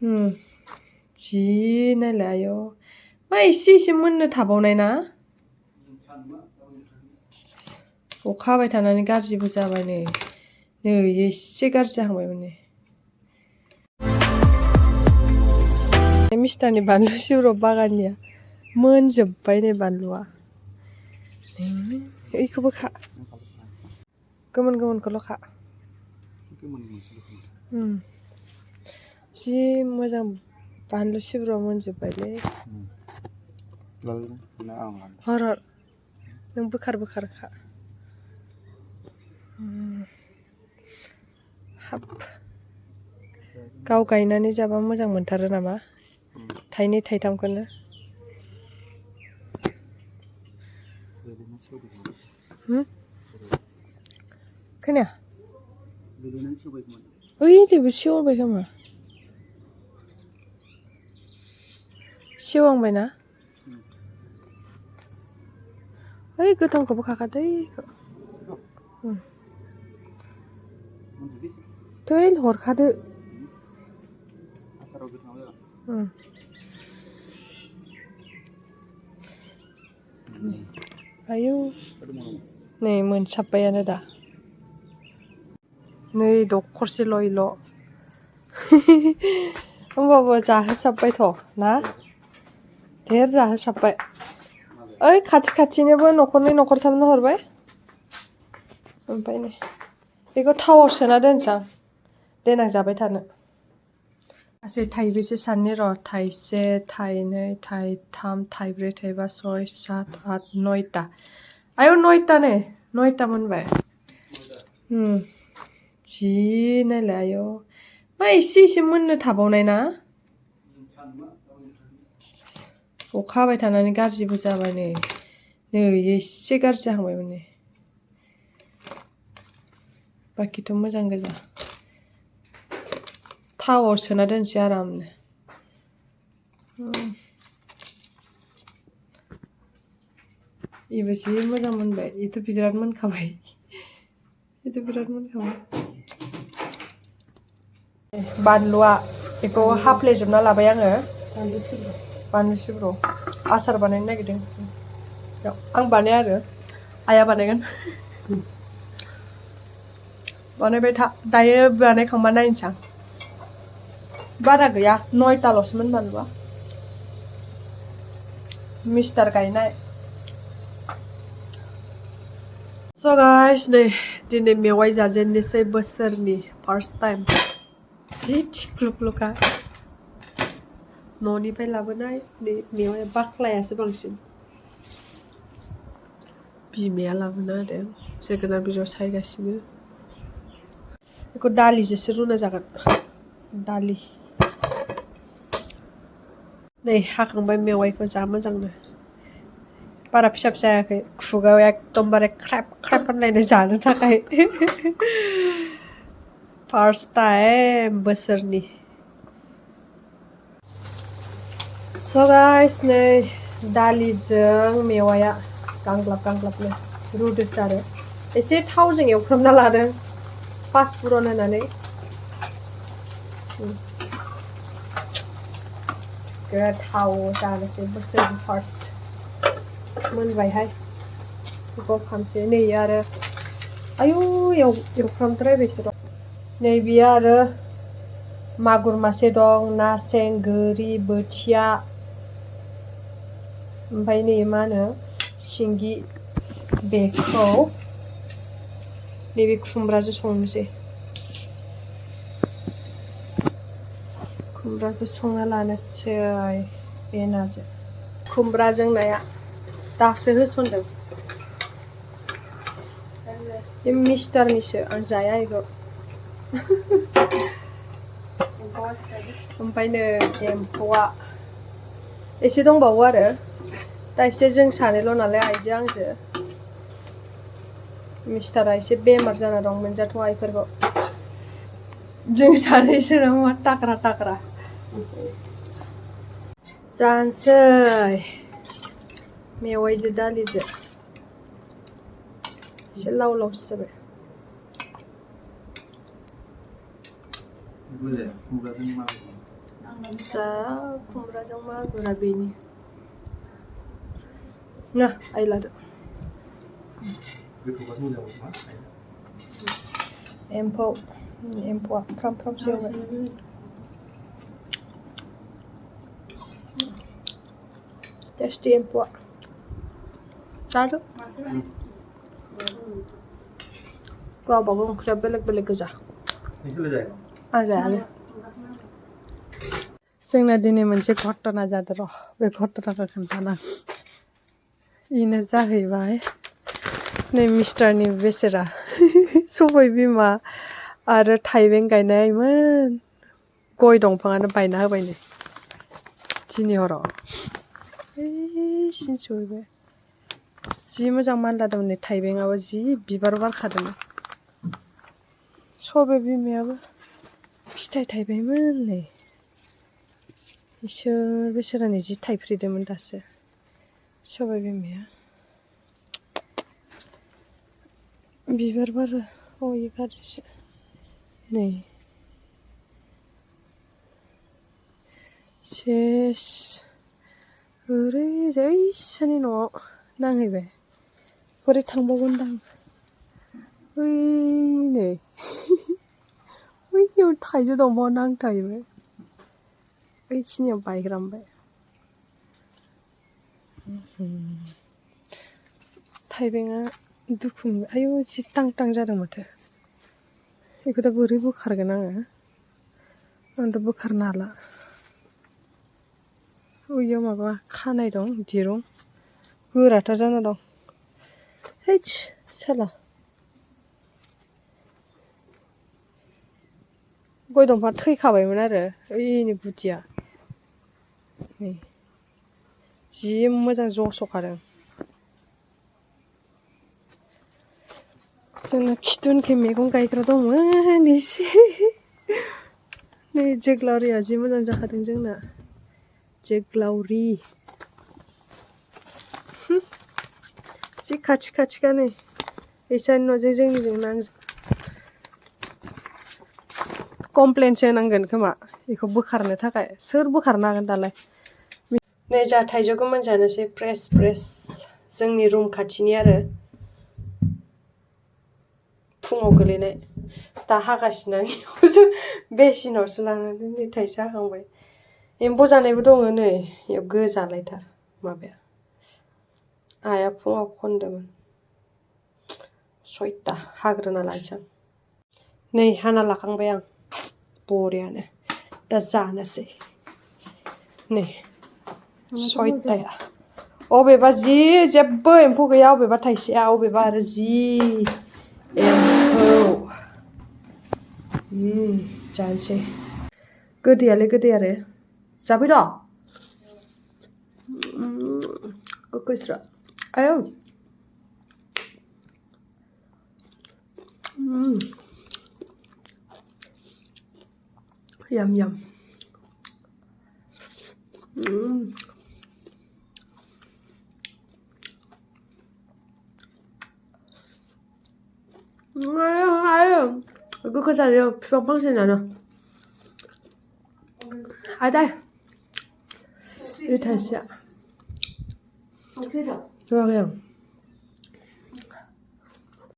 जि नायलाय आयौ मा एसे एसे मोननो थाबावनाय ना अखा हाबाय थानानै गाज्रिबो जाबाय नै एसे गाज्रि जाहांबाय माने मिस्टारनि बानलु सिब्र बागाननिया मोनजोब्बाय नै बानलुआ ओइखौबो खा गोमोन गोमोनखौल' खा जि मोजां बानलु सिब्र मोनजोब्बायलै हर हर नों बोखार बोखार खा हाब गाव गायनानै जाबा मोजां मोनथारो नामा थाइनै थाइथामखौनो खोनाया ओइ बेबो सेवबाय खोमा सेवहांबायना ओइ गोथांखौबो खाखादै थै हरखादो आयौ नै मोनसाबबायानो दा नै दखरसेल' इल' होमबाबो जाहोसाबबायथ' ना धेर जाहोसाबबाय ओइ खाथि खाथिनोबो न'खरनै न'खरथामनो हरबाय ओमफ्राय नै बेखौ थावआव सोना दोनसां देनां जाबाय थानो गासै थाइबेसे साननि र' थाइसे थाइनै थाइथाम थाइब्रै थाइबा सय सात आठ नयथा आयौ नयथा मोनबाय जि नायलाय आयौ मा एसे एसे मोननो थाबावनाय ना अखा हाबाय थानानै गाज्रिबो जाबाय नै एसे गाज्रि जाहांबाय माने बाखिथ' मोजां गोजा थावआव सोना दोनसै आरामनो इबो जि मोजां मोनबाय इथ' बिराद मोनखाबाय बानलुआ बेखौ हाफ्लेजोबना लाबाय आङो बानलु सिब्र आसार बानायनो नागिरदों आं बानाया आरो आइया बानायगोन बानायबाय था दायो बानायखांबा नायनोसै आं बारा गैया 9थाल'सोमोन बानलुआ मिस्टार गायनाय स' गाइस नै दिनै मेवाइ जाजेननोसै बोसोरनि फार्स्ट टाइम जि थिख्लुख्लुखा न'निफ्राय लाबोनाय नै मेवाया बाख्लायासो बांसिन बिमाया लाबोना होदों जोगोनार बिजौ सायगासिनो बेखौ दालिजोंसो रुना जागोन दालि नै हाखांबाय मेवाइखौ जा मोजांनो बारा फिसा फिसा जायाखै खुगायाव एकदमबारे ख्रेब ख्रेब होनलायनाय जानो थाखाय फार्स्ट टाइम बोसोरनि स' गाइस नै दालिजों मेवाया गांग्लाब गांग्लाबनो रुदोसो आरो एसे थावजों एवफ्रामना लादों पासफुरन होनानै गोथाव जानोसै बोसोरनि फार्स्ट मोनबायहाय बेखौ खामसै नै आरो आयु एवफ्रामद्रायबायसो दं नै बियो आरो मागुर मासे दं ना सें गोरि बोथिया ओमफ्राय नै मा होनो सिंगि बेखौ नैबे खुमब्राजों संनोसै खुमब्राजों संना लानोसै बे नाजों खुमब्राजों नाया दासो होसनदों बे मिस्टारनिसो आं जाया बेखौ ओमफ्राय नै एम्फौआ एसे दंबावो आरो दा एसे जों सानैल' नालाय आइजो आंजो मिस्टारा एसे बेमार जाना दं मोनजाथ'आ इफोरखौ जों सानैसो नामा टाक्रा टाक्रा जानोसै मेवाइजों दालिजों एसे लाव लावसो जाबाय 자, खुमब्राजों मा गोरा बेनि ना आइ लादो एम्फौआ फ्राम फ्राम सेवबाय टेस्टि एम्फौआ जादो गावबागाव ओंख्रिया बेलेग बेलेग गोजा आं जायालै जोंना दिनै मोनसे घटना जादों र' बे घटनाखौ खोन्थाना इनो जाहैबाय नै मिस्टारनि बेसेरा सबाय बिमा आरो थाइबें गायनायमोन गय दंफाङानो बायना होबाय नै दिनै हराव सिन सहैबाय जि मोजां मानलादोंमोन नै थाइबेंआबो जि बिबार बारखादोंमोन सबाय बिमायाबो फिथाइ थाइबायमोन नै इसोर बेसेरानि जि थाइफ्रिदोंमोन दासो सबाय बिमाया बिबार बारो इयो गाज्रिसो नै सेस ओरैजाय इसोरनि न'आव नांहैबाय बोरै थांबावगोनदां ओइ नै बैयाव थाइजौ दंफाङाव नांथाहैबाय बैखिनियाव बायग्रामबाय थाइबेंआ दुखु मोनबाय आयौ जि टां टां जादों माथो बेखौ दा बोरै बोखारगोन आंथ' बोखारनो हाला बैयाव माबा खानाय दं दिरुं गोराथार जाना दं हैस साला गय दंफाङा थैखाबायमोन आरो ओइनि गुदिया नै जि मोजां जस'खादों जोंना खिथुउनखै मैगं गायग्रा दंमोन एसे नै जोगोलावरिया जि मोजां जाखादों जोंना जोगोलावरि जि खाथि खाथिखा नै इसानि न'जों जोंनिजों नांजोब कमप्लेनसो होनांगोन खोमा बेखौ बोखारनो थाखाय सोर बोखारनो हागोन दालाय नै जा थाइजौ गोमोन जानोसै फ्रेस फ्रेस जोंनि रुम खाथिनि आरो फुङाव गोलैनाय दा हागासिनो आं बेयावसो बेसिनावसो लानानै नै थाइसे हाखांबाय एम्फौ जानायबो दङ नै बेयाव गोजालायथार माबाया आइया फुङाव खनदोंमोन 6टा हाग्रोना लानोसै आं नै हाना लाखांबाय आं बरियानो दा जानोसै नै 6टाया अबेबा जि जेबो एम्फौ गैया अबेबा थाइसेया अबेबा आरो जि एम्फौ जानोसै गोदैयालाय गोदै आरो जाफै द' गोखैस्रा आयौ Yum yum. Ayo, aku kata dia pang sini ada. Ada. Ini tasya. Dua yang.